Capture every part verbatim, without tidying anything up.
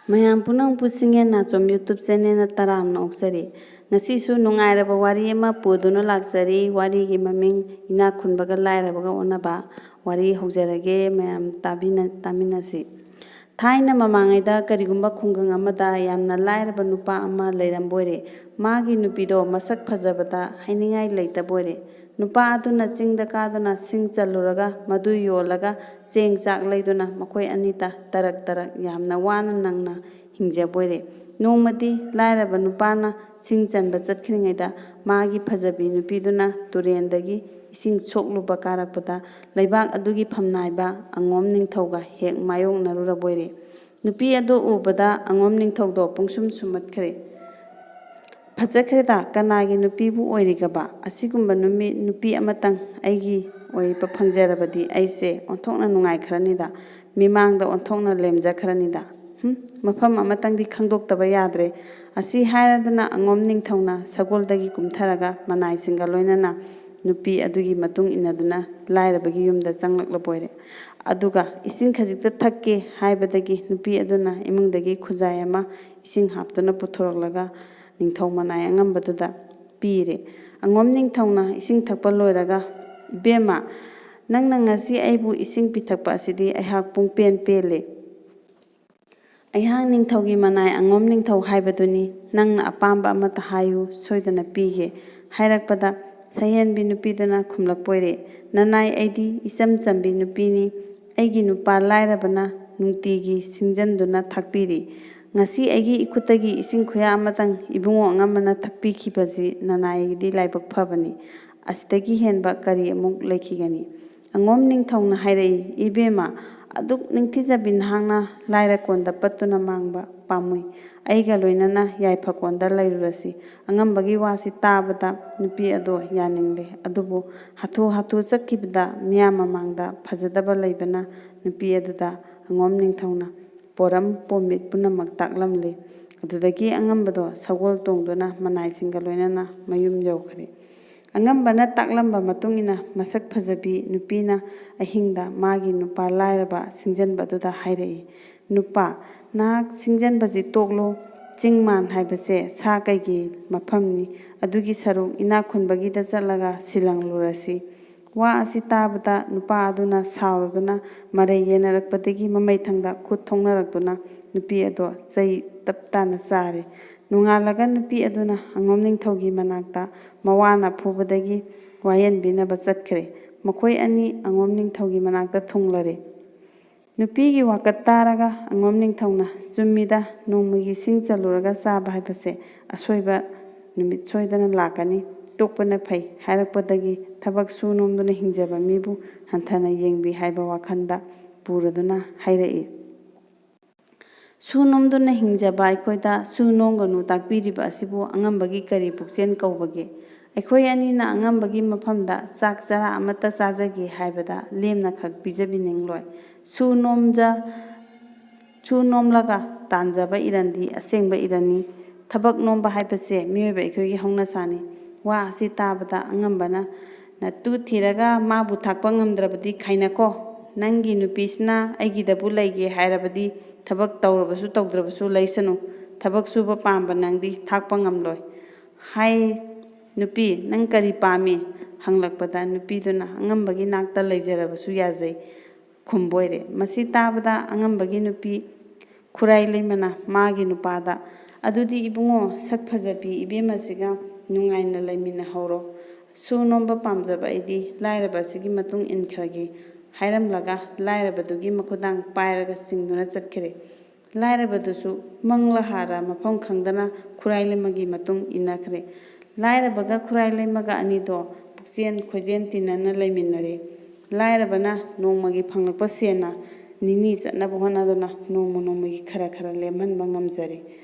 ꯃꯌꯥꯝ ꯄꯨꯝꯅꯃꯛꯄꯨ ꯁꯤꯡꯉꯦꯟ ꯅꯥꯆꯣꯝ YouTube channelꯅ ꯇꯔꯥꯝꯅ ꯑꯣꯛꯆꯔꯤ꯫ ꯉꯁꯤꯁꯨ ꯅꯨꯡꯉꯥꯏꯔꯕ ꯋꯥꯔꯤ ꯑꯃ ꯄꯨꯗꯨꯅ ꯂꯥꯛꯆꯔꯤ꯫ ꯋꯥꯔꯤꯒꯤ ꯃꯃꯤꯡ ꯏꯅꯥꯛ ꯈꯨꯟꯕꯒ ꯂꯥꯏꯔꯕꯒ ꯑꯣꯟꯅꯕ꯫ ꯋꯥꯔꯤ ꯍꯧꯖꯔꯒꯦ, ꯃꯌꯥꯝ ꯇꯥꯕꯤꯅ-, ꯇꯥꯃꯤꯟꯅꯁꯤ꯫ ꯊꯥꯏꯅ ꯃꯃꯥꯡꯉꯩꯗ ꯀꯔꯤꯒꯨꯝꯕ ꯈꯨꯡꯒꯪ ꯑꯃꯗ ꯌꯥꯝꯅ ꯂꯥꯏꯔꯕ ꯅꯨꯄꯥ ꯑꯃ ꯂꯩꯔꯝꯕ ꯑꯣꯏꯔꯦ꯫ ꯃꯥꯒꯤ ꯅꯨꯄꯤꯗꯣ ꯃꯁꯛ ꯐꯖꯕꯗ ꯍꯥꯏꯅꯤꯡꯉꯥꯏ ꯂꯩꯇꯕ ꯑꯣꯏꯔꯦ꯫ ꯅꯨꯄꯥ ꯑꯗꯨꯅ ꯆꯤꯡꯗ ꯀꯥꯗꯨꯅ ꯁꯤꯡ ꯆꯜꯂꯨꯔꯒ ꯃꯗꯨ ꯌꯣꯜꯂꯒ ꯆꯦꯡ ꯆꯥꯛ ꯂꯩꯗꯨꯅ ꯃꯈꯣꯏ ꯑꯅꯤꯇ ꯇꯔꯛ ꯇꯔꯛ ꯌꯥꯝꯅ ꯋꯥꯅ ꯅꯪꯅ ꯍꯤꯡꯖꯕ ꯑꯣꯏꯔꯦ꯫ ꯅꯣꯡꯃꯗꯤ ꯂꯥꯏꯔꯕ ꯅꯨꯄꯥꯅ ꯁꯤꯡ ꯆꯟꯕ ꯆꯠꯈ꯭ꯔꯤꯉꯩꯗ ꯃꯥꯒꯤ ꯐꯖꯕꯤ ꯅꯨꯄꯤꯗꯨꯅ ꯇꯨꯔꯦꯟꯗꯒꯤ ꯏꯁꯤꯡ ꯁꯣꯛꯂꯨꯕ ꯀꯥꯔꯛꯄꯗ ꯂꯩꯕꯥꯛ ꯑꯗꯨꯒꯤ ꯐꯝꯅꯥꯏꯕ ꯑꯉꯣꯝ ꯅꯤꯡꯊꯧꯒ ꯍꯦꯛ ꯃꯥꯌꯣꯛꯅꯔꯨꯔꯕ ꯑꯣꯏꯔꯦ꯫ ꯅꯨꯄꯤ ꯑꯗꯨ ꯎꯕꯗ ꯑꯉꯣꯝ ꯅꯤꯡꯊꯧꯗꯣ ꯄꯨꯡꯁꯨꯝ ꯁꯨꯝꯃꯠꯈ꯭ꯔꯦ꯫ "ꯐꯖꯈ꯭ꯔꯦꯗ, ꯀꯅꯥꯒꯤ ꯅꯨꯄꯤꯕꯨ ꯑꯣꯏꯔꯤꯒꯕ? ꯑꯁꯤꯒꯨꯝꯕ ꯅꯨꯃꯤ-, ꯅꯨꯄꯤ ꯑꯃꯇꯪ ꯑꯩꯒꯤ ꯑꯣꯏꯕ ꯐꯪꯖꯔꯕꯗꯤ ꯑꯩꯁꯦ ꯑꯣꯟꯊꯣꯛꯅ ꯅꯨꯡꯉꯥꯏꯈ꯭ꯔꯅꯤꯗ, ꯃꯤꯃꯥꯡꯗ ꯑꯣꯟꯊꯣꯛꯅ ꯂꯦꯝꯖꯈ꯭ꯔꯅꯤꯗ꯫ ꯍꯨꯝ, ꯃꯐꯝ ꯑꯃꯇꯪꯗꯤ ꯈꯪꯗꯣꯛꯇꯕ ꯌꯥꯗ꯭ꯔꯦ"꯫ ꯑꯁꯤ ꯍꯥꯏꯔꯗꯨꯅ ꯑꯉꯣꯝ ꯅꯤꯡꯊꯧꯅ ꯁꯒꯣꯜꯗꯒꯤ ꯀꯨꯝꯊꯔꯒ ꯃꯅꯥꯏꯁꯤꯡꯒ ꯂꯣꯏꯅꯅ ꯅꯨꯄꯤ ꯑꯗꯨꯒꯤ ꯃꯇꯨꯡ ꯏꯟꯅꯗꯨꯅ ꯂꯥꯏꯔꯕꯒꯤ ꯌꯨꯝꯗ ꯆꯪꯂꯛꯂꯕ ꯑꯣꯏꯔꯦ꯫ ꯑꯗꯨꯒ ꯏꯁꯤꯡ ꯈꯖꯤꯛꯇ ꯊꯛꯀꯦ ꯍꯥꯏꯕꯗꯒꯤ ꯅꯨꯄꯤ ꯑꯗꯨꯅ ꯏꯃꯨꯡꯗꯒꯤ ꯈꯨꯖꯥꯏ ꯑꯃ ꯏꯁꯤꯡ ꯍꯥꯞꯇꯨꯅ ꯄꯨꯊꯣꯔꯛꯂꯒ ꯅꯤꯡꯊꯧ ꯃꯅꯥꯏ ꯑꯉꯝꯕꯗꯨꯗ ꯄꯤꯔꯦ꯫ ꯑꯉꯣꯝ ꯅꯤꯡꯊꯧꯅ ꯏꯁꯤꯡ ꯊꯛꯄ ꯂꯣꯏꯔꯒ, "ꯏꯕꯦꯝꯃ, ꯅꯪꯅ ꯉꯁꯤ ꯑꯩꯕꯨ ꯏꯁꯤꯡ ꯄꯤꯊꯛꯄ ꯑꯁꯤꯗꯤ ꯑꯩꯍꯥꯛ ꯄꯨꯡꯄꯦꯟ ꯄꯦꯜꯂꯦ꯫ ꯑꯩꯍꯥꯛ ꯅꯤꯡꯊꯧꯒꯤ ꯃꯅꯥꯏ ꯑꯉꯣꯝ ꯅꯤꯡꯊꯧ ꯍꯥꯏꯕꯗꯨꯅꯤ꯫ ꯅꯪꯅ ꯑꯄꯥꯝꯕ ꯑꯃꯠꯇ ꯍꯥꯏꯌꯨ, ꯁꯣꯏꯗꯅ ꯄꯤꯒꯦ" ꯍꯥꯏꯔꯛꯄꯗ, ꯁꯍꯦꯟꯕꯤ ꯅꯨꯄꯤꯗꯨꯅ ꯈꯨꯝꯂꯛꯄ ꯑꯣꯏꯔꯦ, "ꯅꯅꯥꯏ, ꯑꯩꯗꯤ ꯏꯆꯝ ꯆꯝꯕꯤ ꯅꯨꯄꯤꯅꯤ꯫ ꯑꯩꯒꯤ ꯅꯨꯄꯥ ꯂꯥꯏꯔꯕꯅ ꯅꯨꯡꯇꯤꯒꯤ ꯁꯤꯡꯖꯟꯗꯨꯅ ꯊꯥꯛꯄꯤꯔꯤ꯫ ꯉꯁꯤ ꯑꯩꯒꯤ ꯏꯈꯨꯠꯇꯒꯤ ꯏꯁꯤꯡ ꯈꯨꯌꯥ ꯑꯃꯇꯪ ꯏꯕꯨꯡꯉꯣ ꯑꯉꯝꯕꯅ ꯊꯛꯄꯤꯈꯤꯕꯁꯤ ꯅꯅꯥꯏꯒꯤꯗꯤ ꯂꯥꯏꯕꯛ ꯐꯕꯅꯤ꯫ ꯑꯁꯤꯗꯒꯤ ꯍꯦꯟꯕ ꯀꯔꯤ ꯑꯃꯨꯛ ꯂꯩꯈꯤꯒꯅꯤ?" ꯑꯉꯣꯝ ꯅꯤꯡꯊꯧꯅ ꯍꯥꯏꯔꯛꯏ, "ꯏꯕꯦꯝꯃ, ꯑꯗꯨꯛ ꯅꯤꯡꯊꯤꯖꯕꯤ ꯅꯍꯥꯛꯅ ꯂꯥꯏꯔ ꯀꯣꯟꯗ ꯄꯠꯇꯨꯅ ꯃꯥꯡꯕ ꯄꯥꯝꯃꯨꯏ꯫ ꯑꯩꯒ ꯂꯣꯏꯅꯅ ꯌꯥꯏꯐꯀꯣꯟꯗ ꯂꯩꯔꯨꯔꯁꯤ"꯫ ꯑꯉꯝꯕꯒꯤ ꯋꯥꯁꯤ ꯇꯥꯕꯗ ꯅꯨꯄꯤ ꯑꯗꯣ ꯌꯥꯅꯤꯡꯂꯦ꯫ ꯑꯗꯨꯕꯨ ꯍꯥꯊꯨ ꯍꯥꯊꯨ ꯆꯠꯈꯤꯕꯗ ꯃꯤꯌꯥꯝ ꯃꯃꯥꯡꯗ ꯐꯖꯗꯕ ꯂꯩꯕꯅ ꯅꯨꯄꯤ ꯑꯗꯨꯗ ꯑꯉꯣꯝ ꯅꯤꯡꯊꯧꯅ ꯄꯣꯔꯝ ꯄꯣꯝꯃꯤꯠ ꯄꯨꯝꯅꯃꯛ ꯇꯥꯛꯂꯝꯂꯦ꯫ ꯑꯗꯨꯗꯒꯤ ꯑꯉꯝꯕꯗꯣ ꯁꯒꯣꯜ ꯇꯣꯡꯗꯨꯅ ꯃꯅꯥꯏꯁꯤꯡꯒ ꯂꯣꯏꯅꯅ ꯃꯌꯨꯝ ꯌꯧꯈ꯭ꯔꯦ꯫ ꯑꯉꯝꯕꯅ ꯇꯥꯛꯂꯝꯕ ꯃꯇꯨꯡ ꯏꯟꯅ ꯃꯁꯛ ꯐꯖꯕꯤ ꯅꯨꯄꯤꯅ ꯑꯍꯤꯡꯗ ꯃꯥꯒꯤ ꯅꯨꯄꯥ ꯂꯥꯏꯔꯕ ꯁꯤꯡꯖꯟꯕ ꯑꯗꯨꯗ ꯍꯥꯏꯔꯛꯏ, "ꯅꯨꯄꯥ, ꯅꯍꯥꯛ ꯁꯤꯡꯖꯟꯕꯁꯤ ꯇꯣꯛꯂꯣ꯫ ꯆꯤꯡ ꯃꯥꯟ ꯍꯥꯏꯕꯁꯦ ꯁꯥ ꯀꯩꯒꯤ ꯃꯐꯝꯅꯤ꯫ ꯑꯗꯨꯒꯤ ꯁꯔꯨꯛ ꯏꯅꯥꯛ ꯈꯨꯟꯕꯒꯤꯗ ꯆꯠꯂꯒ ꯁꯤꯜꯂꯪꯂꯨꯔꯁꯤ꯫ ꯋꯥ ꯑꯁꯤ ꯇꯥꯕꯗ ꯅꯨꯄꯥ ꯑꯗꯨꯅ ꯁꯥꯎꯔꯗꯨꯅ ꯃꯔꯩ ꯌꯦꯟꯅꯔꯛꯄꯗꯒꯤ ꯃꯃꯩꯊꯪꯗ ꯈꯨꯠ ꯊꯣꯡꯅꯔꯛꯇꯨꯅ ꯅꯨꯄꯤ ꯑꯗꯣ ꯆꯩ ꯇꯞ ꯇꯥꯅ ꯆꯥꯔꯦ꯫ ꯅꯣꯡꯉꯥꯜꯂꯒ ꯅꯨꯄꯤ ꯑꯗꯨꯅ ꯑꯉꯣꯝ ꯅꯤꯡꯊꯧꯒꯤ ꯃꯅꯥꯛꯇ ꯃꯋꯥꯅ ꯐꯨꯕꯗꯒꯤ ꯋꯥꯌꯦꯟꯕꯤꯅꯕ ꯆꯠꯈ꯭ꯔꯦ꯫ ꯃꯈꯣꯏ ꯑꯅꯤ ꯑꯉꯣꯝ ꯅꯤꯡꯊꯧꯒꯤ ꯃꯅꯥꯛꯇ ꯊꯨꯡꯂꯔꯦ꯫ ꯅꯨꯄꯤꯒꯤ ꯋꯥꯀꯠ ꯇꯥꯔꯒ ꯑꯉꯣꯝ ꯅꯤꯡꯊꯧꯅ, "ꯆꯨꯝꯃꯤꯗ, ꯅꯣꯡꯃꯒꯤ ꯁꯤꯡ ꯆꯜꯂꯨꯔꯒ ꯆꯥꯕ ꯍꯥꯏꯕꯁꯦ ꯑꯁꯣꯏꯕ ꯅꯨꯃꯤꯠ ꯁꯣꯏꯗꯅ ꯂꯥꯛꯀꯅꯤ꯫ ꯇꯣꯛꯄꯅ ꯐꯩ" ꯍꯥꯏꯔꯛꯄꯗꯒꯤ ꯊꯕꯛ ꯁꯨ ꯅꯣꯝꯗꯨꯅ ꯍꯤꯡꯖꯕ ꯃꯤꯕꯨ ꯍꯟꯊꯅ ꯌꯦꯡꯕꯤ ꯍꯥꯏꯕ ꯋꯥꯈꯜꯗ ꯄꯨꯔꯗꯨꯅ ꯍꯥꯏꯔꯛꯏ꯫ ꯁꯨ ꯅꯣꯝꯗꯨꯅ ꯍꯤꯡꯖꯕ ꯑꯩꯈꯣꯏꯗ ꯁꯨ ꯅꯣꯝꯒꯅꯨ ꯇꯥꯛꯄꯤꯔꯤꯕ ꯑꯁꯤꯕꯨ ꯑꯉꯝꯕꯒꯤ ꯀꯔꯤ ꯄꯨꯛꯆꯦꯜ ꯀꯧꯕꯒꯦ? ꯑꯩꯈꯣꯏ ꯑꯅꯤꯅ ꯑꯉꯝꯕꯒꯤ ꯃꯐꯝꯗ ꯆꯥꯛ ꯆꯔꯥ ꯑꯃꯠꯇ ꯆꯥꯖꯒꯦ ꯍꯥꯏꯕꯗ ꯂꯦꯝꯅ ꯈꯛ ꯄꯤꯖꯕꯤꯅꯤꯡꯂꯣꯏ꯫ ꯁꯨ ꯅꯣꯝꯖ-, ꯁꯨ ꯅꯣꯝꯂꯒ ꯇꯥꯟꯖꯕ ꯏꯔꯟꯗꯤ ꯑꯁꯦꯡꯕ ꯏꯔꯟꯅꯤ꯫ ꯊꯕꯛ ꯅꯣꯝꯕ ꯍꯥꯏꯕꯁꯦ ꯃꯤꯑꯣꯏꯕ ꯑꯩꯈꯣꯏꯒꯤ ꯍꯧꯅꯁꯥꯅꯤ꯫ ꯋꯥ ꯑꯁꯤ ꯇꯥꯕꯗ ꯑꯉꯝꯕꯅ, "ꯅꯇꯨ ꯊꯤꯔꯒ ꯃꯥꯕꯨ ꯊꯥꯛꯄ ꯉꯝꯗ꯭ꯔꯕꯗꯤ ꯈꯥꯏꯅꯈꯣ꯫ ꯅꯪꯒꯤ ꯅꯨꯄꯤꯁꯤꯅ ꯑꯩꯒꯤꯗꯕꯨ ꯂꯩꯒꯦ ꯍꯥꯏꯔꯕꯗꯤ ꯊꯕꯛ ꯇꯧꯔꯕꯁꯨ ꯇꯧꯗ꯭ꯔꯕꯁꯨ ꯂꯩꯁꯅꯨ꯫ ꯊꯕꯛ ꯁꯨꯕ ꯄꯥꯝꯕ ꯅꯪꯗꯤ ꯊꯥꯛꯄ ꯉꯝꯂꯣꯏ" ꯍꯥꯏ꯫ "ꯅꯨꯄꯤ, ꯅꯪ ꯀꯔꯤ ꯄꯥꯝꯃꯤ?" ꯍꯪꯂꯛꯄꯗ ꯅꯨꯄꯤꯗꯨꯅ, "ꯑꯉꯝꯕꯒꯤ ꯅꯥꯛꯇ ꯂꯩꯖꯔꯕꯁꯨ ꯌꯥꯖꯩ" ꯈꯨꯝꯕ ꯑꯣꯏꯔꯦ꯫ ꯃꯁꯤ ꯇꯥꯕꯗ ꯑꯉꯝꯕꯒꯤ ꯅꯨꯄꯤ ꯈꯨꯔꯥꯏ ꯂꯩꯃꯅ ꯃꯥꯒꯤ ꯅꯨꯄꯥꯗ, "ꯑꯗꯨꯗꯤ ꯏꯕꯨꯡꯉꯣ, ꯁꯛ ꯐꯖꯕꯤ ꯏꯕꯦꯝꯃꯁꯤꯒ ꯅꯨꯡꯉꯥꯏꯅ ꯂꯩꯃꯤꯟꯅꯍꯧꯔꯣ꯫ ꯁꯨ ꯅꯣꯝꯕ ꯄꯥꯝꯖꯕ ꯑꯩꯗꯤ ꯂꯥꯏꯔꯕ ꯑꯁꯤꯒꯤ ꯃꯇꯨꯡ ꯏꯟꯈ꯭ꯔꯒꯦ" ꯍꯥꯏꯔꯝꯂꯒ ꯂꯥꯏꯔꯕꯗꯨꯒꯤ ꯃꯈꯨꯗꯥꯡ ꯄꯥꯏꯔꯒ ꯆꯤꯡꯗꯨꯅ ꯆꯠꯈ꯭ꯔꯦ꯫ ꯂꯥꯏꯔꯕꯗꯨꯁꯨ ꯃꯪꯂꯥ ꯍꯥꯔꯥ ꯃꯐꯝ ꯈꯪꯗꯅ ꯈꯨꯔꯥꯏ ꯂꯩꯃꯒꯤ ꯃꯇꯨꯡ ꯏꯟꯅꯈ꯭ꯔꯦ꯫ ꯂꯥꯏꯔꯕꯒ ꯈꯨꯔꯥꯏ ꯂꯩꯃꯒ ꯑꯅꯤꯗꯣ ꯄꯨꯛꯆꯦꯟ ꯈꯣꯏꯖꯦꯟ ꯇꯤꯟꯅꯅ ꯂꯩꯃꯤꯟꯅꯔꯦ꯫ ꯂꯥꯏꯔꯕꯅ ꯅꯣꯡꯃꯒꯤ ꯐꯪꯂꯛꯄ ꯁꯦꯟꯅ ꯅꯤꯅꯤ ꯆꯠꯅꯕ ꯍꯣꯠꯅꯗꯨꯅ ꯅꯣꯡꯃ ꯅꯣꯡꯃꯒꯤ ꯈꯔ ꯈꯔ ꯂꯦꯝꯍꯟꯕ ꯉꯝꯖꯔꯦ꯫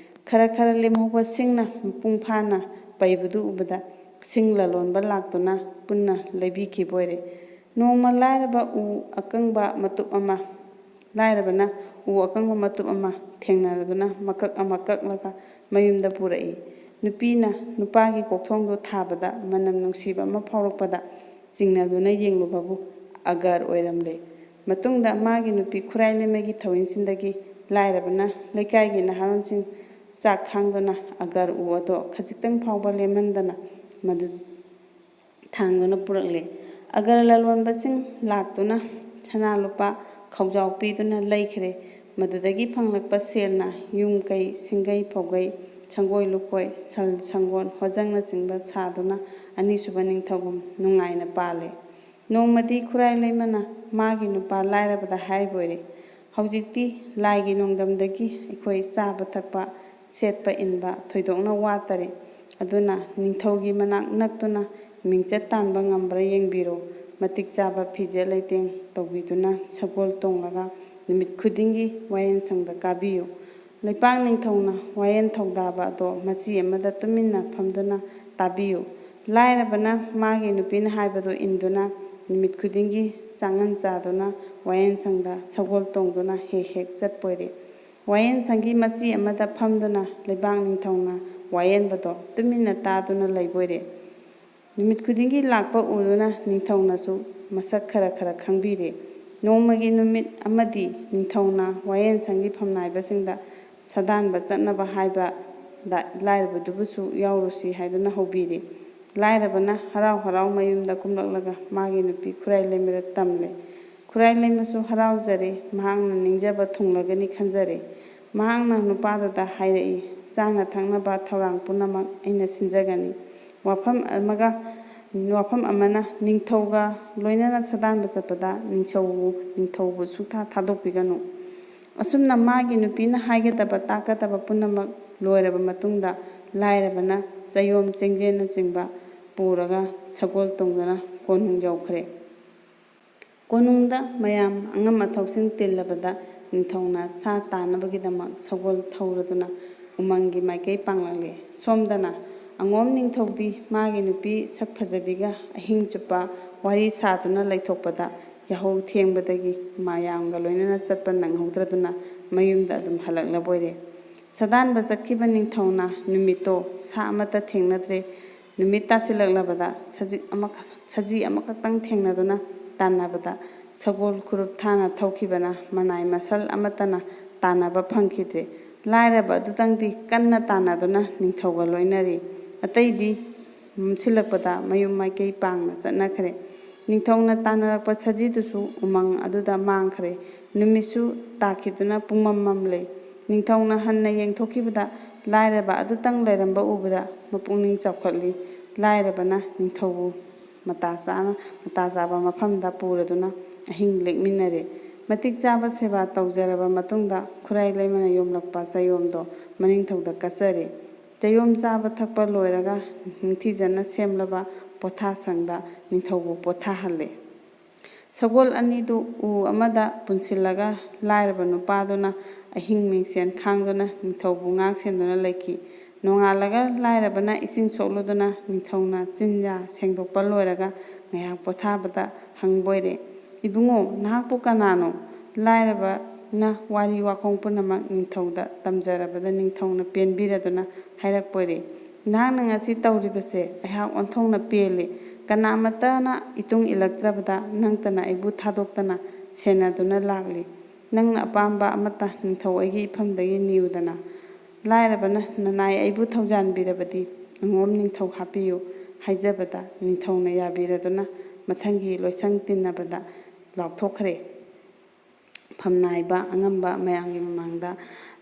ꯈꯔ ꯈꯔ ꯂꯦꯝꯍꯧꯕ ꯁꯤꯡꯅ ꯃꯄꯨꯡ ꯐꯥꯅ ꯄꯩꯕꯗꯨ ꯎꯕꯗ ꯁꯤꯡ ꯂꯂꯣꯟꯕ ꯂꯥꯛꯇꯨꯅ ꯄꯨꯟꯅ ꯂꯩꯕꯤꯈꯤꯕ ꯑꯣꯏꯔꯦ꯫ ꯅꯣꯡꯃ ꯂꯥꯏꯔꯕ ꯎ ꯑꯀꯪꯕ ꯃꯇꯨꯞ ꯑꯃ, ꯂꯥꯏꯔꯕꯅ ꯎ ꯑꯀꯪꯕ ꯃꯇꯨꯞ ꯑꯃ ꯊꯦꯡꯅꯗꯨꯅ ꯃꯀꯛ ꯑꯃ ꯀꯛꯂꯒ ꯃꯌꯨꯝꯗ ꯄꯨꯔꯛꯏ꯫ ꯅꯨꯄꯤꯅ ꯅꯨꯄꯥꯒꯤ ꯀꯣꯛꯊꯣꯡꯗꯨ ꯊꯥꯕꯗ ꯃꯅꯝ ꯅꯨꯡꯁꯤꯕ ꯑꯃ ꯐꯥꯎꯔꯛꯄꯗ ꯆꯤꯡꯅꯗꯨꯅ ꯌꯦꯡꯂꯨꯕꯕꯨ ꯑꯒꯔ ꯑꯣꯏꯔꯝꯂꯦ꯫ ꯃꯇꯨꯡꯗ ꯃꯥꯒꯤ ꯅꯨꯄꯤ ꯈꯨꯔꯥꯏ ꯂꯩꯃꯒꯤ ꯊꯧꯋꯤꯟꯁꯤꯟꯗꯒꯤ ꯂꯥꯏꯔꯕꯅ ꯂꯩꯀꯥꯏꯒꯤ ꯅꯍꯥꯔꯣꯜꯁꯤꯡ ꯆꯥꯛ ꯈꯥꯡꯗꯨꯅ ꯑꯒꯔ ꯎ ꯑꯗꯣ ꯈꯖꯤꯛꯇꯪ ꯐꯥꯎꯕ ꯂꯦꯝꯍꯟꯗꯅ ꯃꯗꯨ ꯊꯥꯡꯗꯨꯅ ꯄꯨꯔꯛꯂꯦ꯫ ꯑꯒꯔ ꯂꯂꯣꯟꯕꯁꯤꯡ ꯂꯥꯛꯇꯨꯅ ꯁꯅꯥ ꯂꯨꯄꯥ ꯈꯧꯖꯥꯎ ꯄꯤꯗꯨꯅ ꯂꯩꯈ꯭ꯔꯦ꯫ ꯃꯗꯨꯗꯒꯤ ꯐꯪꯂꯛꯄ ꯁꯦꯜꯅ ꯌꯨꯝ ꯀꯩ, ꯁꯤꯡꯒꯩ ꯐꯧꯒꯩ, ꯁꯪꯒꯣꯏ ꯂꯨꯀꯣꯏ, ꯁꯟ ꯁꯪꯒꯣꯜ, ꯍꯣꯖꯪꯅꯆꯤꯡꯕ ꯁꯥꯗꯨꯅ ꯑꯅꯤꯁꯨꯕ ꯅꯤꯡꯊꯧꯒꯨꯝ ꯅꯨꯡꯉꯥꯏꯅ ꯄꯥꯜꯂꯦ꯫ ꯅꯣꯡꯃꯗꯤ ꯈꯨꯔꯥꯏ ꯂꯩꯃꯅ ꯃꯥꯒꯤ ꯅꯨꯄꯥ ꯂꯥꯏꯔꯕꯗ ꯍꯥꯏꯕ ꯑꯣꯏꯔꯦ, "ꯍꯧꯖꯤꯛꯇꯤ ꯂꯥꯏꯒꯤ ꯅꯣꯡꯗꯝꯗꯒꯤ ꯑꯩꯈꯣꯏ ꯆꯥꯕ ꯊꯛꯄ, ꯁꯦꯠꯄ ꯏꯟꯕ ꯊꯣꯏꯗꯣꯛꯅ ꯋꯥꯠꯇꯔꯦ꯫ ꯑꯗꯨꯅ ꯅꯤꯡꯊꯧꯒꯤ ꯃꯅꯥꯛ ꯅꯛꯇꯨꯅ ꯃꯤꯡꯆꯠ ꯇꯥꯟꯕ ꯉꯝꯕ꯭ꯔꯥ ꯌꯦꯡꯕꯤꯔꯣ꯫ ꯃꯇꯤꯛ ꯆꯥꯕ ꯐꯤꯖꯦꯠ ꯂꯩꯇꯦꯡ ꯇꯧꯕꯤꯗꯨꯅ ꯁꯒꯣꯜ ꯇꯣꯡꯂꯒ ꯅꯨꯃꯤꯠ ꯈꯨꯗꯤꯡꯒꯤ ꯋꯥꯌꯦꯜꯁꯪꯗ ꯀꯥꯕꯤꯌꯨ"꯫ ꯂꯩꯄꯥꯛ ꯅꯤꯡꯊꯧꯅ ꯋꯥꯌꯦꯜ ꯊꯧꯗꯥꯕ ꯑꯗꯣ ꯃꯆꯤ ꯑꯃꯗ ꯇꯨꯃꯤꯟꯅ ꯐꯝꯗꯨꯅ ꯇꯥꯕꯤꯌꯨ꯫ ꯂꯥꯏꯔꯕꯅ ꯃꯥꯒꯤ ꯅꯨꯄꯤꯅ ꯍꯥꯏꯕꯗꯨ ꯏꯟꯗꯨꯅ ꯅꯨꯃꯤꯠ ꯈꯨꯗꯤꯡꯒꯤ ꯆꯥꯉꯟ ꯆꯥꯗꯨꯅ ꯋꯥꯌꯦꯜꯁꯪꯗ ꯁꯒꯣꯜ ꯇꯣꯡꯗꯨꯅ ꯍꯦꯛ ꯍꯦꯛ ꯆꯠꯄꯣꯏꯔꯦ꯫ ꯋꯥꯌꯦꯜꯁꯪꯒꯤ ꯃꯆꯤ ꯑꯃꯗ ꯐꯝꯗꯨꯅ ꯂꯩꯕꯥꯛ ꯅꯤꯡꯊꯧꯅ ꯋꯥꯌꯦꯟꯕꯗꯣ ꯇꯨꯃꯤꯟꯅ ꯇꯥꯗꯨꯅ ꯂꯩꯕꯣꯏꯔꯦ꯫ ꯅꯨꯃꯤꯠ ꯈꯨꯗꯤꯡꯒꯤ ꯂꯥꯛꯄ ꯎꯗꯨꯅ ꯅꯤꯡꯊꯧꯅꯁꯨ ꯃꯁꯛ ꯈꯔ ꯈꯔ ꯈꯪꯕꯤꯔꯦ꯫ ꯅꯣꯡꯃꯒꯤ ꯅꯨꯃꯤꯠ ꯑꯃꯗꯤ ꯅꯤꯡꯊꯧꯅ ꯋꯥꯌꯦꯜꯁꯪꯒꯤ ꯐꯝꯅꯥꯏꯕꯁꯤꯡꯗ ꯁꯥꯗꯥꯟꯕ ꯆꯠꯅꯕ ꯍꯥꯏꯕꯗ ꯂꯥꯏꯔꯕꯗꯨꯕꯨꯁꯨ ꯌꯥꯎꯔꯨꯁꯤ ꯍꯥꯏꯗꯨꯅ ꯍꯧꯕꯤꯔꯦ꯫ ꯂꯥꯏꯔꯕꯅ ꯍꯔꯥꯎ ꯍꯔꯥꯎ ꯃꯌꯨꯝꯗ ꯀꯨꯝꯂꯛꯂꯒ ꯃꯥꯒꯤ ꯅꯨꯄꯤ ꯈꯨꯔꯥꯏ ꯂꯩꯃꯗ ꯇꯝꯂꯦ꯫ ꯈꯨꯔꯥꯏ ꯂꯩꯃꯁꯨ ꯍꯔꯥꯎꯖꯔꯦ, ꯃꯍꯥꯛꯅ ꯅꯤꯡꯖꯕ ꯊꯨꯡꯂꯒꯅꯤ ꯈꯟꯖꯔꯦ꯫ ꯃꯍꯥꯛꯅ ꯅꯨꯄꯥꯗꯨꯗ ꯍꯥꯏꯔꯛꯏ, "ꯆꯥꯅ ꯊꯛꯅꯕ ꯊꯧꯔꯥꯡ ꯄꯨꯝꯅꯃꯛ ꯑꯩꯅ ꯁꯤꯟꯖꯒꯅꯤ꯫ ꯋꯥꯐꯝ ꯑꯃꯒ, ꯋꯥꯐꯝ ꯑꯃꯅ, ꯅꯤꯡꯊꯧꯒ ꯂꯣꯏꯅꯅ ꯁꯥꯗꯥꯟꯕ ꯆꯠꯄꯗ ꯅꯤꯡꯊꯧꯕꯨ, ꯅꯤꯡꯊꯧꯕꯨ ꯁꯨꯛꯊꯥ ꯊꯥꯗꯣꯛꯄꯤꯒꯅꯨ"꯫ ꯑꯁꯨꯝꯅ ꯃꯥꯒꯤ ꯅꯨꯄꯤꯅ ꯍꯥꯏꯒꯗꯕ ꯇꯥꯛꯀꯗꯕ ꯄꯨꯝꯅꯃꯛ ꯂꯣꯏꯔꯕ ꯃꯇꯨꯡꯗ, ꯂꯥꯏꯔꯕꯅ ꯆꯌꯣꯝ ꯆꯦꯡꯖꯦꯟꯅꯆꯤꯡꯕ ꯄꯨꯔꯒ ꯁꯒꯣꯜ ꯇꯣꯡꯗꯨꯅ ꯀꯣꯅꯨꯡ ꯌꯧꯈ꯭ꯔꯦ꯫ ꯀꯣꯅꯨꯡꯗ ꯃꯌꯥꯝ ꯑꯉꯝ ꯑꯊꯧꯁꯤꯡ ꯇꯤꯜꯂꯕꯗ, ꯅꯤꯡꯊꯧꯅ ꯁꯥ ꯇꯥꯅꯕꯒꯤꯗꯃꯛ ꯁꯒꯣꯜ ꯊꯧꯔꯗꯨꯅ ꯎꯃꯪꯒꯤ ꯃꯥꯏꯀꯩ ꯄꯥꯡꯂꯛꯂꯦ꯫ ꯁꯣꯝꯗꯅ ꯑꯉꯣꯝ ꯅꯤꯡꯊꯧꯗꯤ ꯃꯥꯒꯤ ꯅꯨꯄꯤ ꯁꯛ ꯐꯖꯕꯤꯒ ꯑꯍꯤꯡ ꯆꯨꯞꯄ ꯋꯥꯔꯤ ꯁꯥꯗꯨꯅ ꯂꯩꯊꯣꯛꯄꯗ, ꯌꯥꯍꯧ ꯊꯦꯡꯕꯗꯒꯤ ꯃꯌꯥꯝꯒ ꯂꯣꯏꯅꯅ ꯆꯠꯄ ꯅꯪꯍꯧꯗ꯭ꯔꯗꯨꯅ ꯃꯌꯨꯝꯗ ꯑꯗꯨꯝ ꯍꯜꯂꯛꯂꯕ ꯑꯣꯏꯔꯦ꯫ ꯁꯥꯗꯥꯟꯕ ꯆꯠꯈꯤꯕ ꯅꯤꯡꯊꯧꯅ ꯅꯨꯃꯤꯠꯇꯣ ꯁꯥ ꯑꯃꯠꯇ ꯊꯦꯡꯅꯗ꯭ꯔꯦ꯫ ꯅꯨꯃꯤꯠ ꯇꯥꯁꯤꯜꯂꯛꯂꯕꯗ ꯁꯖꯤꯛ ꯑꯃꯈꯛ, ꯁꯖꯤ ꯑꯃꯈꯛꯇꯪ ꯊꯦꯡꯅꯗꯨꯅ ꯇꯥꯟꯅꯕꯗ, ꯁꯒꯣꯜ ꯈꯨꯔꯨꯞ ꯊꯥꯅ ꯊꯧꯈꯤꯕꯅ ꯃꯅꯥꯏ ꯃꯁꯜ ꯑꯃꯠꯇꯅ ꯇꯥꯟꯅꯕ ꯐꯪꯈꯤꯗ꯭ꯔꯦ꯫ ꯂꯥꯏꯔꯕ ꯑꯗꯨꯇꯪꯗꯤ ꯀꯟꯅ ꯇꯥꯟꯅꯗꯨꯅ ꯅꯤꯡꯊꯧꯒ ꯂꯣꯏꯅꯔꯤ꯫ ꯑꯇꯩꯗꯤ ꯃꯝꯁꯤꯜꯂꯛꯄꯗ ꯃꯌꯨꯝ ꯃꯥꯏꯀꯩ ꯄꯥꯡꯅ ꯆꯠꯅꯈ꯭ꯔꯦ꯫ ꯅꯤꯡꯊꯧꯅ ꯇꯥꯟꯅꯔꯛꯄ ꯁꯖꯤꯗꯨꯁꯨ ꯎꯃꯪ ꯑꯗꯨꯗ ꯃꯥꯡꯈ꯭ꯔꯦ꯫ ꯅꯨꯃꯤꯠꯁꯨ ꯇꯥꯈꯤꯗꯨꯅ ꯄꯨꯡꯃꯝ ꯃꯝꯂꯦ꯫ ꯅꯤꯡꯊꯧꯅ ꯍꯟꯅ ꯌꯦꯡꯊꯣꯛꯈꯤꯕꯗ ꯂꯥꯏꯔꯕ ꯑꯗꯨꯇꯪ ꯂꯩꯔꯝꯕ ꯎꯕꯗ ꯃꯄꯨꯛꯅꯤꯡ ꯆꯥꯎꯈꯠꯂꯤ꯫ ꯂꯥꯏꯔꯕꯅ ꯅꯤꯡꯊꯧꯕꯨ ꯃꯇꯥ ꯆꯥꯅ, ꯃꯇꯥ ꯆꯥꯕ ꯃꯐꯝꯗ ꯄꯨꯔꯗꯨꯅ ꯑꯍꯤꯡ ꯂꯦꯛꯃꯤꯟꯅꯔꯦ꯫ ꯃꯇꯤꯛ ꯆꯥꯕ ꯁꯦꯕꯥ ꯇꯧꯖꯔꯕ ꯃꯇꯨꯡꯗ ꯈꯨꯔꯥꯏ ꯂꯩꯃꯅ ꯌꯣꯝꯂꯛꯄ ꯆꯌꯣꯝꯗꯣ ꯃꯅꯤꯡꯊꯧꯗ ꯀꯠꯆꯔꯦ꯫ ꯆꯌꯣꯝ ꯆꯥꯕ ꯊꯛꯄ ꯂꯣꯏꯔꯒ ꯅꯤꯡꯊꯤꯖꯅ ꯁꯦꯝꯂꯕ ꯄꯣꯊꯥꯁꯪꯗ ꯅꯤꯡꯊꯧꯕꯨ ꯄꯣꯊꯥꯍꯜꯂꯦ꯫ ꯁꯒꯣꯜ ꯑꯅꯤꯗꯨ ꯎ ꯑꯃꯗ ꯄꯨꯟꯁꯤꯜꯂꯒ ꯂꯥꯏꯔꯕ ꯅꯨꯄꯥꯗꯨꯅ ꯑꯍꯤꯡ ꯃꯤꯡꯁꯦꯟ ꯈꯥꯡꯗꯨꯅ ꯅꯤꯡꯊꯧꯕꯨ ꯉꯥꯛ ꯁꯦꯟꯗꯨꯅ ꯂꯩꯈꯤ꯫ ꯅꯣꯡꯉꯥꯜꯂꯒ ꯂꯥꯏꯔꯕꯅ ꯏꯁꯤꯡ ꯁꯣꯛꯂꯨꯗꯨꯅ ꯅꯤꯡꯊꯧꯅ ꯆꯤꯟꯌꯥ ꯁꯦꯡꯗꯣꯛꯄ ꯂꯣꯏꯔꯒ ꯉꯥꯏꯍꯥꯛ ꯄꯣꯊꯥꯕꯗ ꯍꯪꯕ ꯑꯣꯏꯔꯦ, "ꯏꯕꯨꯡꯉꯣ, ꯅꯍꯥꯛꯄꯨ ꯀꯅꯥꯅꯣ?" ꯂꯥꯏꯔꯕꯅ ꯋꯥꯔꯤ ꯋꯥꯈꯣꯡ ꯄꯨꯝꯅꯃꯛ ꯅꯤꯡꯊꯧꯗ ꯇꯝꯖꯔꯕꯗ ꯅꯤꯡꯊꯧꯅ ꯄꯦꯟꯕꯤꯔꯗꯨꯅ ꯍꯥꯏꯔꯛꯄ ꯑꯣꯏꯔꯦ, "ꯅꯍꯥꯛꯅ ꯉꯁꯤ ꯇꯧꯔꯤꯕꯁꯦ ꯑꯩꯍꯥꯛ ꯑꯣꯟꯊꯣꯛꯅ ꯄꯦꯜꯂꯤ꯫ ꯀꯅꯥꯃꯠꯇꯅ ꯏꯇꯨꯡ ꯏꯜꯂꯛꯇ꯭ꯔꯕꯗ ꯅꯪꯇꯅ ꯑꯩꯕꯨ ꯊꯥꯗꯣꯛꯇꯅ ꯁꯦꯟꯅꯗꯨꯅ ꯂꯥꯛꯂꯤ꯫ ꯅꯪꯅ ꯑꯄꯥꯝꯕ ꯑꯃꯠꯇ ꯅꯤꯡꯊꯧ ꯑꯩꯒꯤ ꯏꯐꯝꯗꯒꯤ ꯅꯤꯌꯨꯗꯅ꯫ ꯂꯥꯏꯔꯕꯅ ꯅꯅꯥꯏ ꯑꯩꯕꯨ ꯊꯧꯖꯥꯟꯕꯤꯔꯕꯗꯤ ꯑꯉꯣꯝ ꯅꯤꯡꯊꯧ ꯍꯥꯞꯄꯤꯌꯨ" ꯍꯥꯏꯖꯕꯗ ꯅꯤꯡꯊꯧꯅ ꯌꯥꯕꯤꯔꯗꯨꯅ ꯃꯊꯪꯒꯤ ꯂꯣꯏꯁꯪ ꯇꯤꯟꯅꯕꯗ ꯂꯥꯎꯊꯣꯛꯈ꯭ꯔꯦ꯫ ꯐꯝꯅꯥꯏꯕ ꯑꯉꯝꯕ ꯃꯌꯥꯝꯒꯤ ꯃꯃꯥꯡꯗ,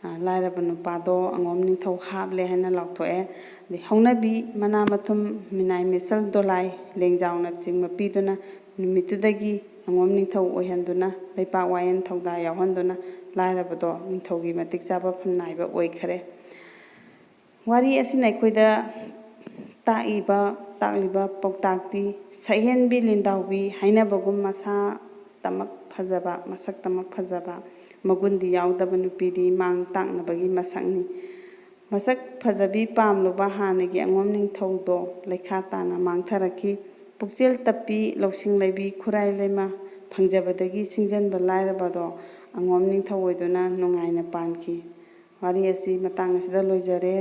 ꯑ, ꯂꯥꯏꯔꯕ ꯅꯨꯄꯥꯗꯣ ꯑꯉꯣꯝ ꯅꯤꯡꯊꯧ ꯍꯥꯞꯂꯦ ꯍꯥꯏꯅ ꯂꯥꯎꯊꯣꯛꯑꯦ꯫ ꯑꯗꯩ ꯍꯧꯅꯕꯤ, ꯃꯅꯥ ꯃꯊꯨꯝ, ꯃꯤꯅꯥꯏ ꯃꯤꯁꯜ, ꯗꯣꯂꯥꯏ, ꯂꯦꯡꯖꯥꯎꯅꯆꯤꯡꯕ ꯄꯤꯗꯨꯅ ꯅꯨꯃꯤꯠꯇꯨꯗꯒꯤ ꯑꯉꯣꯝ ꯅꯤꯡꯊꯧ ꯑꯣꯏꯍꯟꯗꯨꯅ ꯂꯩꯄꯥꯛ ꯋꯥꯌꯦꯜ ꯊꯧꯗꯥ ꯌꯥꯎꯍꯟꯗꯨꯅ ꯂꯥꯏꯔꯕꯗꯣ ꯅꯤꯡꯊꯧꯒꯤ ꯃꯇꯤꯛ ꯆꯥꯕ ꯐꯝꯅꯥꯏꯕ ꯑꯣꯏꯈꯔꯦ꯫ ꯋꯥꯔꯤ ꯑꯁꯤꯅ ꯑꯩꯈꯣꯏꯗ ꯇꯥꯛꯏꯕ, ꯇꯥꯛꯂꯤꯕ ꯄꯥꯎꯇꯥꯛꯇꯤ, ꯁꯛꯍꯦꯟꯕꯤ ꯂꯤꯟꯗꯥꯎꯕꯤ ꯍꯥꯏꯅꯕꯒꯨꯝ ꯃꯁꯥꯇꯃꯛ ꯐꯖꯕ, ꯃꯁꯛꯇꯃꯛ ꯐꯖꯕ, ꯃꯒꯨꯟꯗꯤ ꯌꯥꯎꯗꯕ ꯅꯨꯄꯤꯗꯤ ꯃꯥꯡ ꯇꯥꯛꯅꯕꯒꯤ ꯃꯁꯛꯅꯤ꯫ ꯃꯁꯛ ꯐꯖꯕꯤ ꯄꯥꯝꯂꯨꯕ ꯍꯥꯟꯅꯒꯤ ꯑꯉꯣꯝ ꯅꯤꯡꯊꯧꯗꯣ ꯂꯩꯈꯥ ꯇꯥꯅ ꯃꯥꯡꯊꯔꯛꯈꯤ꯫ ꯄꯨꯛꯆꯦꯜ ꯇꯞꯄꯤ, ꯂꯧꯁꯤꯡ ꯂꯩꯕꯤ, ꯈꯨꯔꯥꯏ ꯂꯩꯃ ꯐꯪꯖꯕꯗꯒꯤ ꯁꯤꯡꯖꯟꯕ ꯂꯥꯏꯔꯕꯗꯣ ꯑꯉꯣꯝ ꯅꯤꯡꯊꯧ ꯑꯣꯏꯗꯨꯅ ꯅꯨꯡꯉꯥꯏꯅ ꯄꯥꯟꯈꯤ꯫ ꯋꯥꯔꯤ ꯑꯁꯤ ꯃꯇꯥꯡ ꯑꯁꯤꯗ ꯂꯣꯏꯖꯔꯦ꯫